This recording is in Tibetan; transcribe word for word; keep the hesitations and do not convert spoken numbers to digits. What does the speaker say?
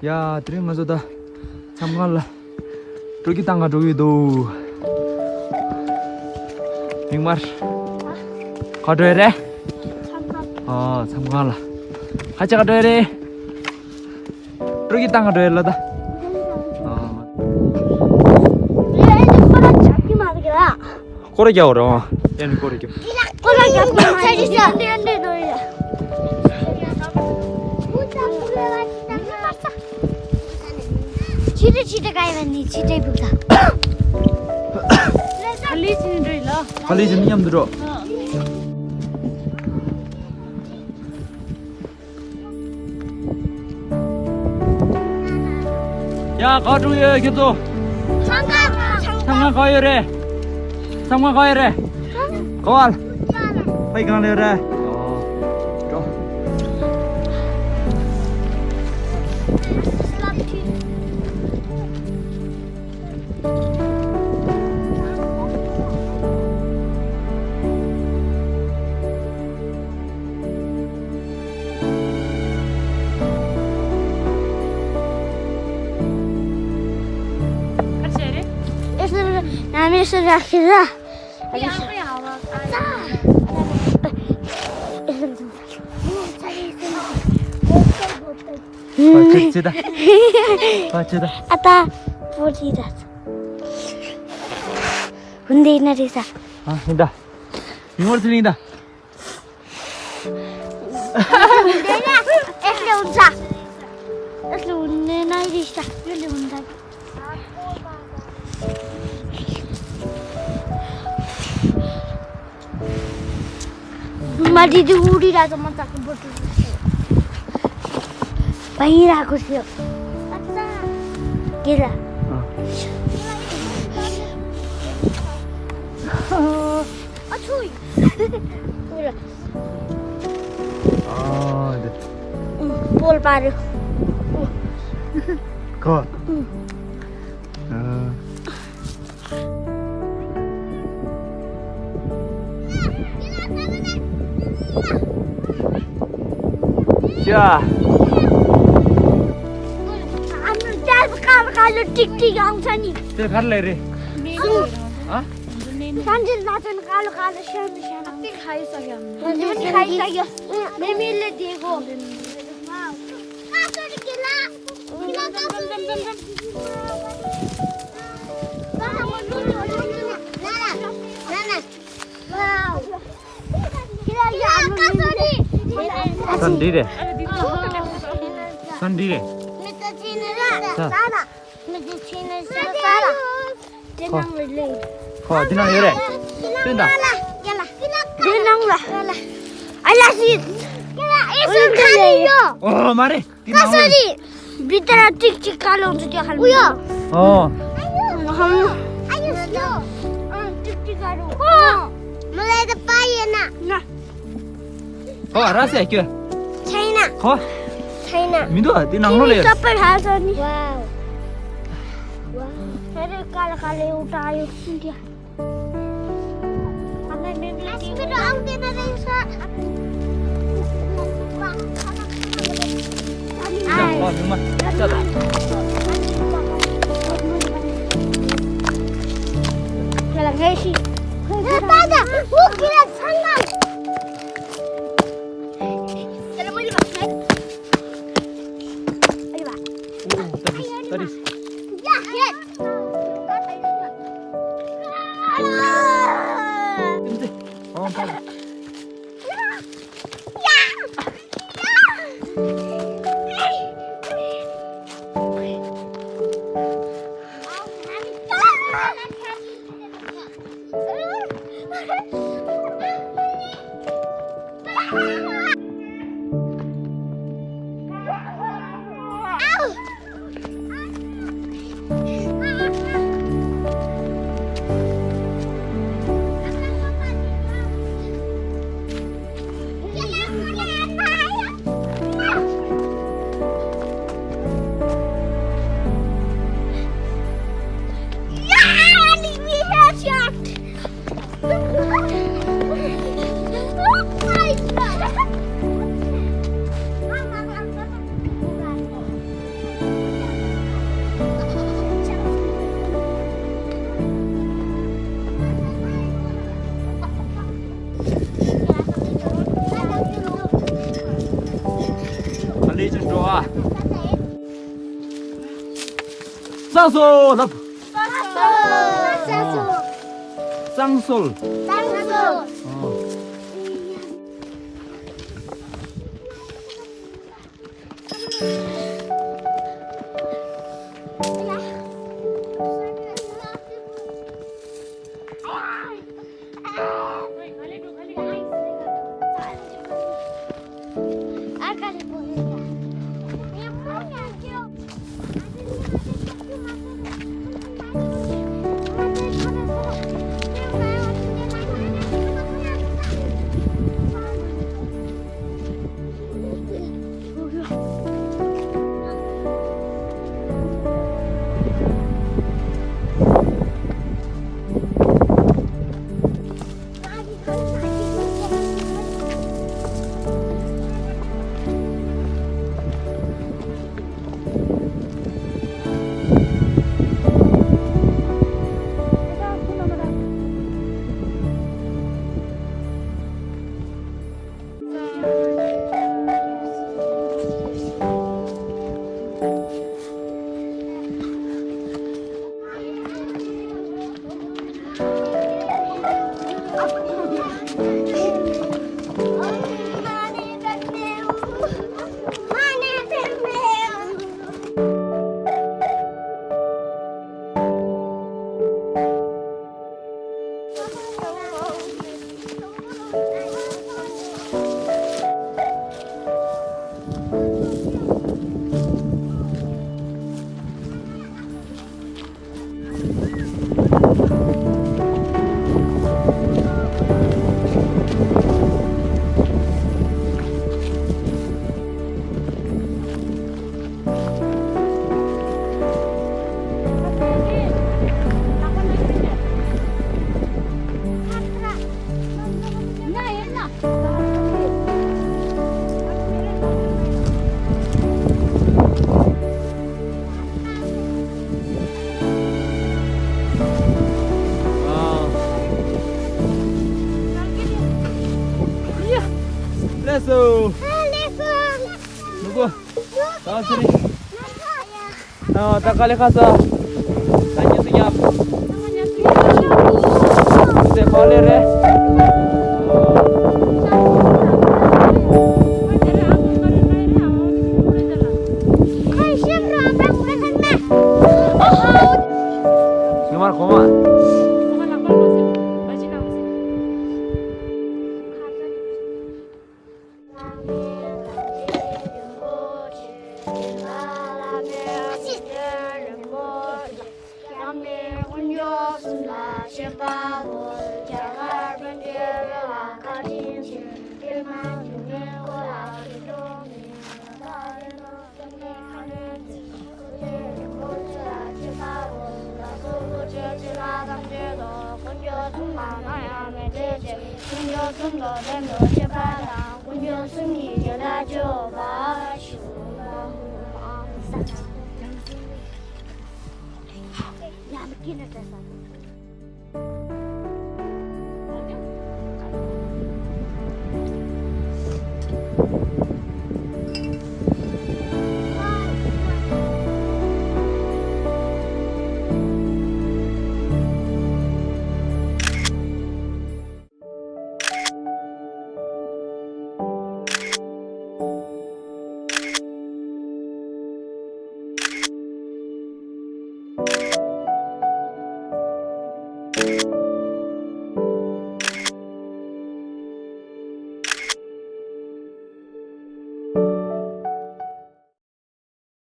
ཡ། དེ་རིང་ང་ཚོ་ད་མཚམས་ཁང་ལ་སྤྲོ་སྐྱིད་བཏང་ག་འགྲོ་གི་འདུག། མིག་དམར། ག་འགྲོ་ཡི་རེད། ཨ། མཚམས་ཁང་ལ། ཁ་ཆེ་ག་འགྲོ་ཡི་རེད། སྤྲོ་སྐྱིད་བཏང་ག་འགྲོ་ཡི་ལ་ད། ཨ། སྐོར་ར་རྒྱག་རོགས། ཡ་ནི་སྐོར་ར་རྒྱག། སྐོར་ར་རྒྱག་གི་མ་རེད། འདི་འདི་འདི་འདི། ཕྱི་དྲོ་ཕྱི་དྲོ་ག་ཡི་བ་ནི་ཕྱི་དྲོའི་ཕུག་ད། ཕ་ལི་ཕྱི་དྲོའི་ལ། ཕ་ལི་ཕྱི་མཉམ་དུ་འགྲོ། ཡ། ག་འགྲོ་ཡོད་ཁྱེད་ཚོ། མཚམས་ཁང་། མཚམས་ཁང་ག་ཡོད་རེད། མཚམས་ཁང་ག་ཡོད་རེད། ག་བ་ལ། ཕ་ཡི་གང་ལ་ཡོད་རེད། ཨོ། འགྲོ། ཨ། ཅི་ད། ཨ། ཅི་ད། ཨ་ད། བོ་ཅི་ད། ཧུན་དེ་ན་རེ་ས། ཨ། ཧིན་ད། ཡོང་བར་ཚུལ་ཡིན་ད། མ་དེ་དུ་ཨུ་རི་ར་ཙམ་མ་ཙག་གི་བོ་ཏི། བ་ཡིན་ར་ཁུ་སིའོ། ཨ་ཙ། དེ་ལ། ཨ་ཆུ་ཡིན། ཨ་འདི། ཨུ། བོལ་པ་རེད། ཨུ། ཁོ། ཨུ། ཨ། ཤ། ཨ་མ་ཅག་ཁ་ལ་ཁ་ལ་ཏིག་ཏིག་ཨང་ས་ནི། དེ་གར་ལས་རེད། ཨ། སན་ཇིན་ལ་ཅན་ཁ་ལ་ཁ་ལ་ཤ་མི་ཤ་ན། ཏིག་ཧ་ཡི་ས་ག་ཡང་། སན་ཇིན་ཧ་ཡི་ས་ག་ཡང་། མེ་མེ་ལེ་དེ་གོ། ཁ་སོ་རི་ཀི་ལ། སོན་འདི་རེད། སོན་འདི་རེད། ཁོ། ཁོ་འདི་ནང་ཡོད་རེད། སྟོན་དང་། འདི་ནང་ལ། ཨ་ལ་སི། ཨོ་མ་རེད། འདི་ནང་ལ། བི་ཏ་ར་ཏིག་ཅིག་ཀ་ལོང་ཚུ་ཏེ་ཧ་ལུ་ཡོ། ཨོ། ཨ་ཡོ་ཡོ། ཨ་ཏིག་ཅིག་ཀ་ལོང་། ཨོ། མ་ལེ་ད་པ་ཡེ་ན། ན། ཁོ་ར་སེ་ཀྱོ། ཆའི་ན། ཁོ། ཆའི་ན། མི་འདུག་འདི་ནང་ལོགས་ལ་ཡོད། ས་པར་ཧ་ས་ནི། ཝའོ། ཝའོ། ཧེ་རེ་ཀ་ལ་ཀ་ལེ་ཡོ་ཏ་ཡོ་སི་འདི། ལགས་སོ་ལབ། བསང་གསོལ། བསང་གསོལ། བསང་གསོལ། ཨོ། ལགས་སོ། ལགས་སོ། ནུ་གོ། ད་སི་རི། ཨ། ད་ག་ལེ་ཁ་ས། ད་ཉི་སུ་ཡབ། ཏེ་ག་ལེ་རེད། ཉི་མར་གོ་མ།